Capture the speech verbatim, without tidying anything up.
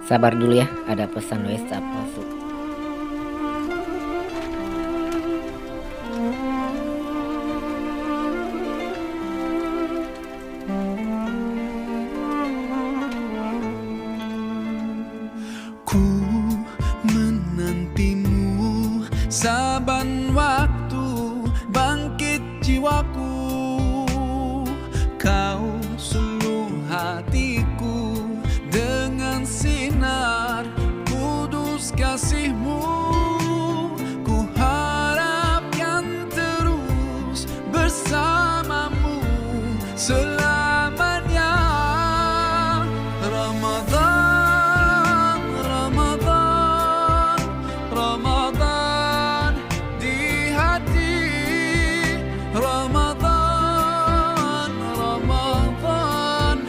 Sabar dulu ya, ada pesan WhatsApp masuk. Ku menantimu saban waktu, bangkit jiwaku, kau sungguh hati